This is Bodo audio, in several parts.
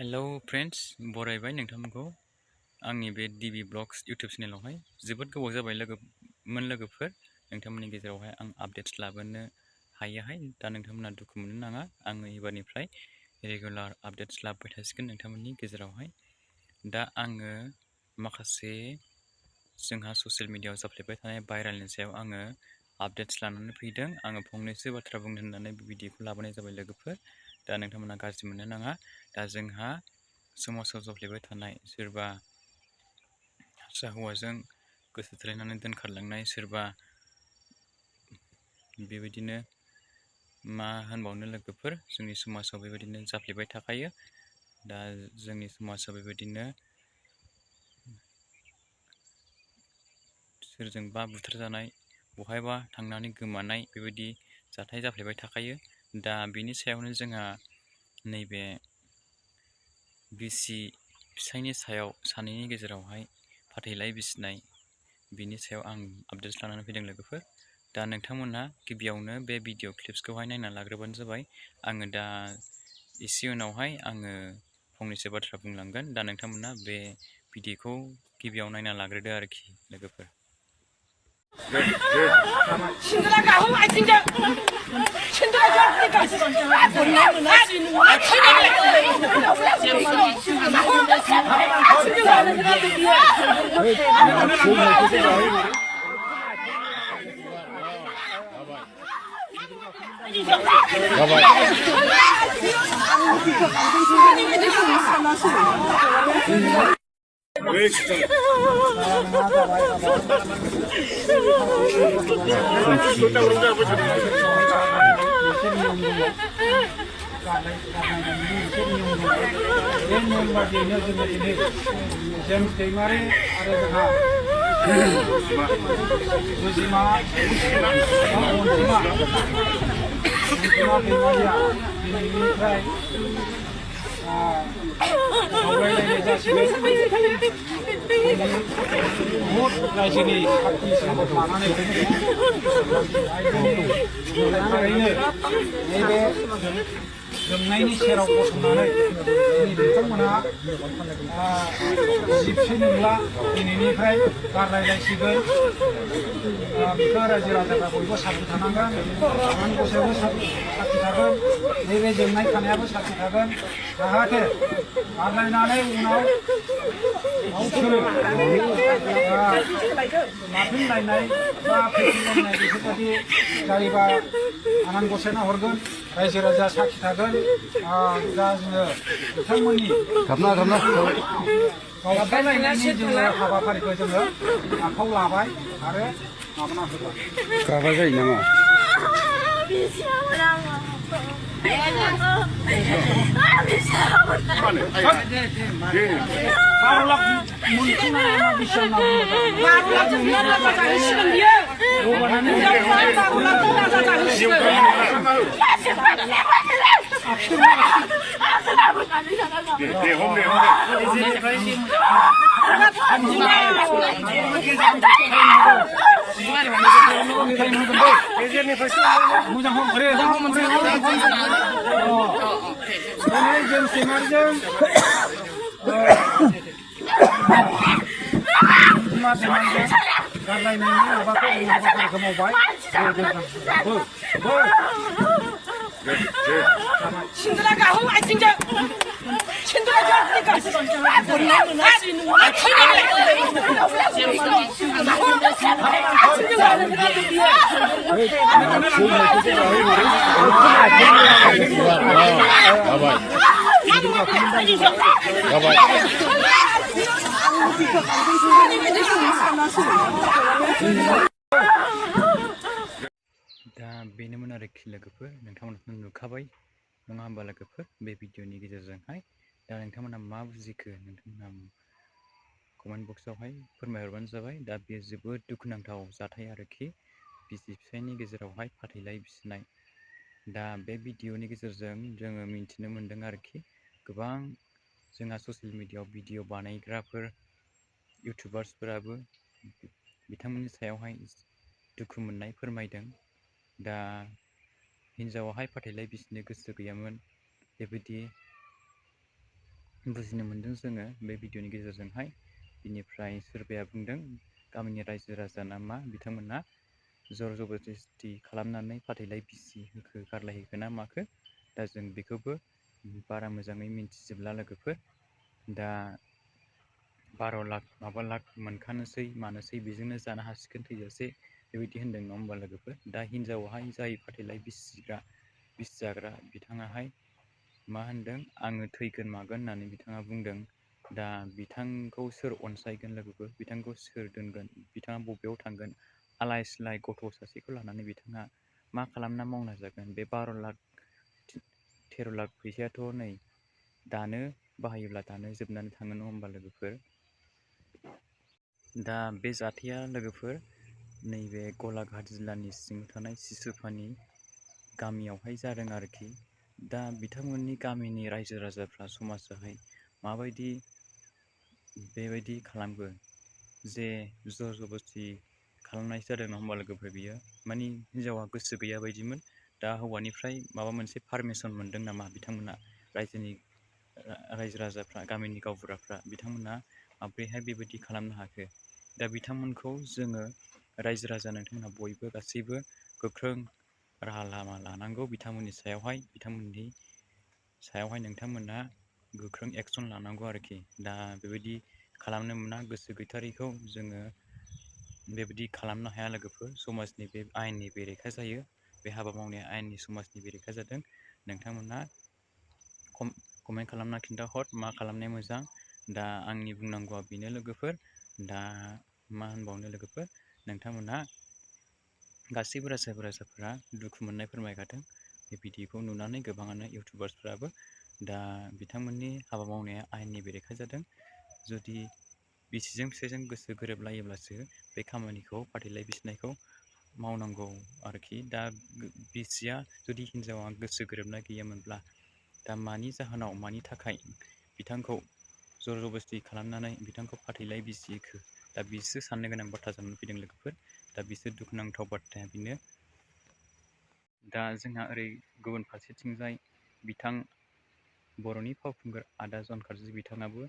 हेलो फ्रेंड्स, बरायबाय नोंथांमोनखौ आंनि बे डिबि ब्लग्स इउट्यूब चेनेलावहाय जोबोद गोबाव जाबाय लोगोफोर नोंथांमोननि गेजेरावहाय आं आपडेट्स लाबोनो हायोहाय। दा नोंथांमोना दुखु मोननो नाङा, आङो एबारनिफ्राय रेगुलार आपडेट्स लाबोबाय थासिगोन नोंथांमोननि गेजेरावहाय। दा आङो माखासे जोंहा ससियेल मिडियायाव जाफ्लेबाय थानाय भाइरेलनि सायाव आङो आपडेट्स लानानै फैदों। आङो फंनैसो बाथ्रा बुंनो होननानै बे भिडिअखौ लाबोनाय जाबाय लोगोफोर। दा नोंथांमोना गाज्रि मोननो नाङा। दा जोंहा समाजाव जाफ्लेबाय थानाय सोरबा हारसा हौवाजों गोसो थोलायनानै दोनखारलांनाय, सोरबा बेबायदिनो मा होनबावनो लोगोफोर, जोंनि समाजाव बेबायदिनो जाफ्लेबाय थाखायो। दा जोंनि समाजाव बेबायदिनो सोरजोंबा बुथारजानाय, बहायबा थांनानै गोमानाय बेबायदि जाथाय जाफ्लेबाय थाखायो। दा बेनि सायावनो जोंहा नैबे बिसि फिसायनि सायाव सानैनि गेजेरावहाय फाथैलाइ बिसिनाय, बिनि सायाव आं आपडेट्स लानानै फैदों लोगोफोर। दा नोंथांमोनहा गिबियावनो बे भिडिअ क्लिप्सखौहाय नायना लाग्रोबानो जाबाय। आङो दा एसे उनावहाय आङो फंनैसो बाथ्रा बुंलांगोन। दा नोंथांमोना बे भिडिअखौ गिबियाव नायना लाग्रोदो आरोखि लोगोफोर। रायजोनि साख्रि साबोद लानानै नैबे जोंनायनि सेराव गसंनानै बिथांमोनहा जिबसि नंला, दिनैनिफ्राय गारलायलायसिगोन। बिखौ रायजो राजाफ्रा बयबो साख्रि थानांगोन, आनान गसाइयाबो साख्रि थागोन, नैबे जोंनाय थानायाबो साख्रि थागोन, जाहाथे गारलायनानै उनाव गावसोरो लाफिनलायनाय बा फैफिनलायनाय बेफोरबायदि जायोबा आनान गसाइना हरगोन, रायजो राजा साखि थागोन। दा जोङो बिथांमोननि गावस्रालायनायनि जोङो हाबाफारिखौ जोङो आखायाव लाबाय आरो माबाना होबाय। गाबा जायो नामा? गारलायनायनि माबाखौ हाबाफारिखौ मावबाय। 신들아 가호 아진자 신들아 저한테 가서 दा बेनोमोन आरोखि लोगोफोर, नोंथांमोनहाथ' नुखाबाय नङा होमबा लोगोफोर बे भिडिअनि गेजेरजोंहाय। दा नोंथांमोना मा बुजिखो नोंथांमोना कमेन्ट बक्सआवहाय फोरमायहरबानो जाबाय। दा बेयो जोबोद दुखुनांथाव जाथाय आरोखि, बिसि फिसायनि गेजेरावहाय फाथैलाइ बिसिनाय। दा बे भिडिअनि गेजेरजों जोङो मिन्थिनो मोन्दों आरोखि, गोबां जोंहा ससियेल मिडियायाव भिडिअ बानायग्राफोर इउटुबार्सफोराबो बिथांमोननि सायावहाय दुखु मोननाय फोरमायदों। दा हिन्जावाहाय फाथैलाइ बिसिनो गोसो गैयामोन, बेबायदि बुजिनो मोन्दों जोङो बे भिडिअनि गेजेरजोंहाय। बिनिफ्राय सोरबाया बुंदों गामिनि रायजो राजा ना मा बिथांमोना जर जबरदस्ति खालामनानै फाथैलाइ बिसि होखो गारलायहोखो ना माखो, दा जों बेखौबो बारा मोजाङै मिन्थिजोबला लोगोफोर। दा 12 लाख माबा लाख मोनखानोसै मानोसै बेजोंनो जानो हासिगोन थैजासे बेबायदि होन्दों नङा होमबा लोगोफोर। दा हिनजावाहाय जाय फाथैलाइ बिसि जाग्रा बिथाङाहाय मा होनदों, आङो थैगोन मागोन होननानै बिथाङा बुंदों। दा बिथांखौ सोर अनसायगोन लोगोफोर, बिथांखौ सोर दोनगोन, बिथाङा बबेयाव थांगोन, आलाय सिलाय गथ' सासेखौ लानानै बिथाङा मा खालामना मावना जागोन। बे 12 लाख 13 लाख फैसायाथ' नै दानो बाहायोब्ला दानो जोबनानै थाङो नङा होमबा लोगोफोर। दा बे जाथाया लोगोफोर नैबे गलाघाट जिल्लानि सिङाव थानाय सिसुपानि गामियावहाय जादों आरोखि। दा बिथांमोननि गामिनि रायजो राजाफ्रा समाजाहाय माबायदि बेबायदि खालामखो, जे जर जबरदस्ति खालामनाय जादों नङा होमबा लोगोफोर। बियो मानि हिनजावा गोसो गैया बायदिमोन। दा हौवानिफ्राय माबा मोनसे पारमिसन मोनदों नामा बिथांमोना, रायजो राजाफ्रा गामिनि गावबुराफ्रा बिथांमोना माब्रैहाय बेबायदि खालामनो हाखो। दा बिथांमोनखौ जोङो रायजो राजा नोंथांमोना बयबो गासैबो गोख्रों राहा लामा लानांगौ बिथांमोननि सायावहाय नोंथांमोना गोख्रों एक्सन लानांगौ आरोखि। दा बेबायदि खालामनो मोना, गोसो गैथारैखौ जोङो बेबायदि खालामनो हाया लोगोफोर। समाजनि बे आयेननि बेरेखा जायो, बे हाबा मावनाया आयेननि समाजनि बेरेखा जादों। नोंथांमोना कमेन्ट खालामना खिन्थाहर मा खालामनाया मोजां। दा आंनि बुंनांगौआ बेनो लोगोफोर। दा मा होनबावनो लोगोफोर, नोंथांमोनहा गासैबो रायजोफोरा दुखु मोननाय फोरमायखादों बे भिडिअखौ नुनानै। गोबाङानो इउटुबार्सफ्राबो दा बिथांमोननि हाबा मावनाया आयेननि बेरेखा जादों। जुदि बिसिजों फिसायजों गोसो गोरोबलायोब्लासो बे खामानिखौ फाथैलाइ बिसिनायखौ मावनांगौ आरोखि। दा बिसिया जुदि हिनजावा गोसो गोरोबनाय गैयामोनब्ला दा मानि जाहोनाव मानि थाखाय बिथांखौ जर जबरदस्ति खालामनानै बिथांखौ फाथैलाइ बिसिहोखो, दा बिसो साननो गोनां बाथ्रा जानानै फैदों लोगोफोर। दा बिसोर दुखुनांथाव बाथ्राया बेनो। दा जोंहा ओरै गुबुन फारसेथिंजाय बिथां बर'नि फावखुंगुर आदा जन कार्जि बिथाङाबो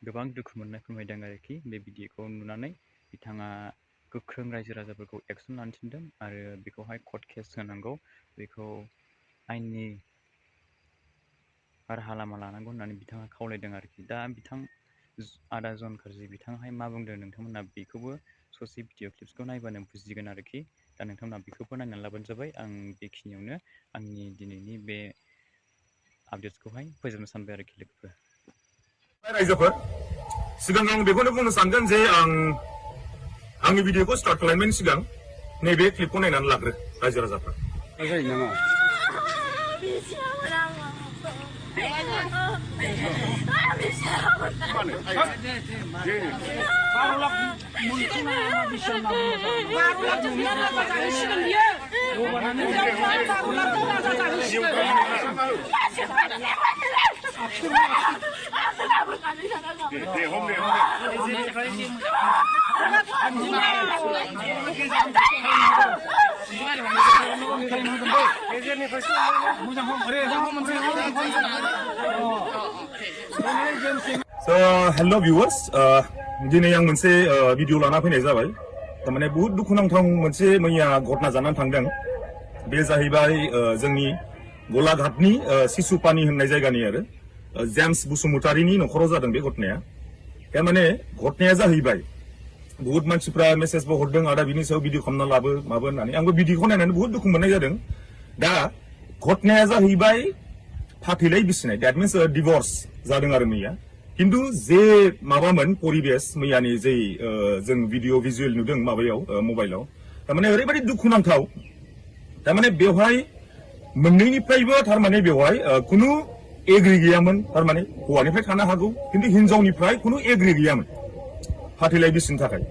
गोबां दुखु मोननाय फोरमायदों आरोखि बे भिडिअखौ नुनानै। बिथाङा गोख्रों रायजो राजाफोरखौ एक्सन लानो थिनदों आरो बेखौहाय कर्ट केस होनांगौ, बेखौ आयेननि राहा लामा लानांगौ होननानै बिथाङा खावलायदों आरोखि। दा बिथां आदा जन कार्जि बिथाङाहाय मा बुंदों नोंथांमोना बेखौबो ससे भिडिअ क्लिप्सखौ नायबानो बुजिगोन आरोखि। दा नोंथांमोना बेखौबो नायनानै लाबानो जाबाय। आं बेखिनियावनो आंनि दिनैनि बे आपडेट्सखौहाय फोजोबनो सानबाय आरोखि लोगोफोर। रायजोफोर, सिगां आं बेखौनो बुंनो सानगोन जे आंनि भिडिअखौ स्टार्ट खालामनायनि सिगां नैबे क्लिपखौ नायनानै लाग्रो रायजो राजाफ्रा। जायो नामा? हेलो भिउअर्स, दिनै आं मोनसे भिडिअ लाना फैनाय जाबाय। तारमाने बहुत दुखुनांथाव मोनसे मैया घटना जानानै थांदों। बे जाहैबाय जोंनि गलाघाटनि सिसुपानि होननाय जायगानि आरो जेम्स बसुमतारीनि न'खराव जादों बे घटनाया। तारमाने घटनाया जाहैबाय बहुत मानसिफ्रा मेसेजबो हरदों आदा बिनि सायाव भिडिअ खालामना लाबो माबो होननानै। आंबो भिडिअखौ नायनानै बहुत दुखु मोननाय जादों। दा घटनाया जाहैबाय फाथैलाइ बिसिनाय, दैट मिन्स डिवोर्स जादों आरो मैया। किन्तु जे माबामोन परिबेस मैयानि जे जों भिडिअ भिजुएल नुदों माबायाव मबाइलाव, तारमाने ओरैबायदि दुखुनांथाव। तारमाने बेवहाय मोननैनिफ्रायबो तारमाने बेवहाय कुनु एग्रि गैयामोन। तारमाने हौवानिफ्राय थानो हागौ किन्तु हिनजावनिफ्राय कुनु एग्रि गैयामोन फाथैलाइ बिसिनो थाखाय।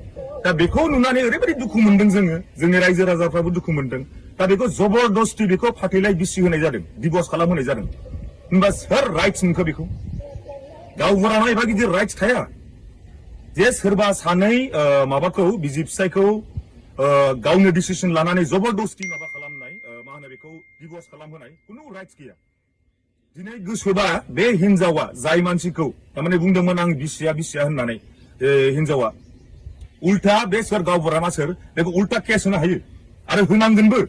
दा बेखौ नुनानै ओरैबायदि दुखु मोनदों जोङो, जोंनि रायजो राजाफ्राबो दुखु मोनदों। दा बेखौ जबरदस्ति बेखौ फाथैलाइ बिसि होनाय जादों, डिवोर्स खालामहोनाय जादों। होनबा सोर राइट्स मोनखो बेखौ? गावबुरानाव एबा गिदिर राइट्स थाया जे सोरबा सानै माबाखौ बिसि फिसायखौ गावनो डिसिसन लानानै जबरदस्ति माबा खालामनाय, मा होनो बेखौ डिवोर्स खालामहोनाय कुनु राइट्स गैया। दिनै गोसोबा बे हिनजावा जाय मानसिखौ थारमाने बुंदोंमोन आं बिसिया होननानै हिनजावा उल्टा बे सोर गावबुरा मा सोर बेखौ उल्टा केस होनो हायो आरो होनांगोनबो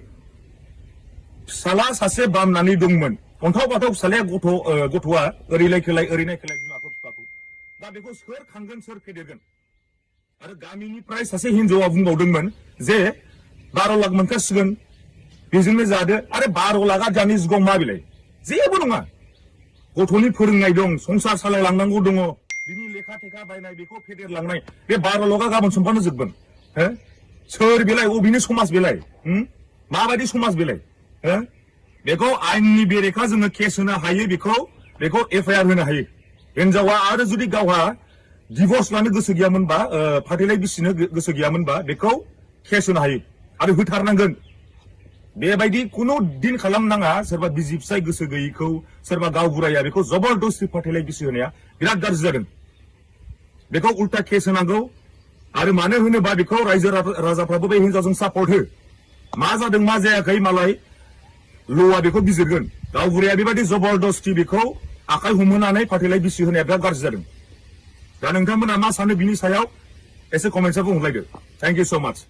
फिसाला सासे बामनानै दंमोन अन्थाव बाथाव फिसालाया गथ'आ ओरैलाय खोलाय बिमाखौ बिफाखौ दा बेखौ सोर खांगोन सोर फेदेरगोन आरो गामिनिफ्राय सासे हिनजावा बुंबावदोंमोन जे 12 लाख मोनखासिगोन बेजोंनो जादो आरो 12 लाखा दानि जुगाव मा बिलाय जेबो नङा गथ'नि फोरोंनाय दं संसार सालायलांनांगौ दङ बिनि लेखा थेखा बायनाय बेखौ फेदेरलांनाय बे 12 लाखा गाबोन समफानो जोबगोन हो सोर बेलाय अबेनि समाज बेलाय माबायदि समाज बेलाय हो बेखौ आइननि बेरेखा जोङो केस होनो हायो बेखौ एफआइआर होनो हायो हिनजावा आरो जुदि गावहा डिभर्स लानो गोसो गैयामोनबा फाथैलाय बिसिनो गोसो गैयामोनबा बेखौ केस होनो हायो आरो होथारनांगोन बेबायदि कुनु दिन खालामनाङा सोरबा बिसि फिसाय गोसो गैयैखौ सोरबा गावबुराया बेखौ जबरदस्ति फाथैलाय बिसि होनाया बिराद गाज्रि जादों बेखौ उल्टा केस होनांगौ आरो मानो होनोबा बेखौ रायजो राजाफ्राबो बे हिनजावजों सापर्ट हो मा जादों मा जायाखै मालाय ल'आ बेखौ बिजिरगोन गावबुराया बेबायदि जबरदस्ति बेखौ आखाइ हमहोनानै फाथैलाय बिसि होनाया बिराद गाज्रि जादों दा नोंथांमोना मा सानो बिनि सायाव एसे कमेन्ट्सआव बुंहरलायदो थेंक इउ सो माच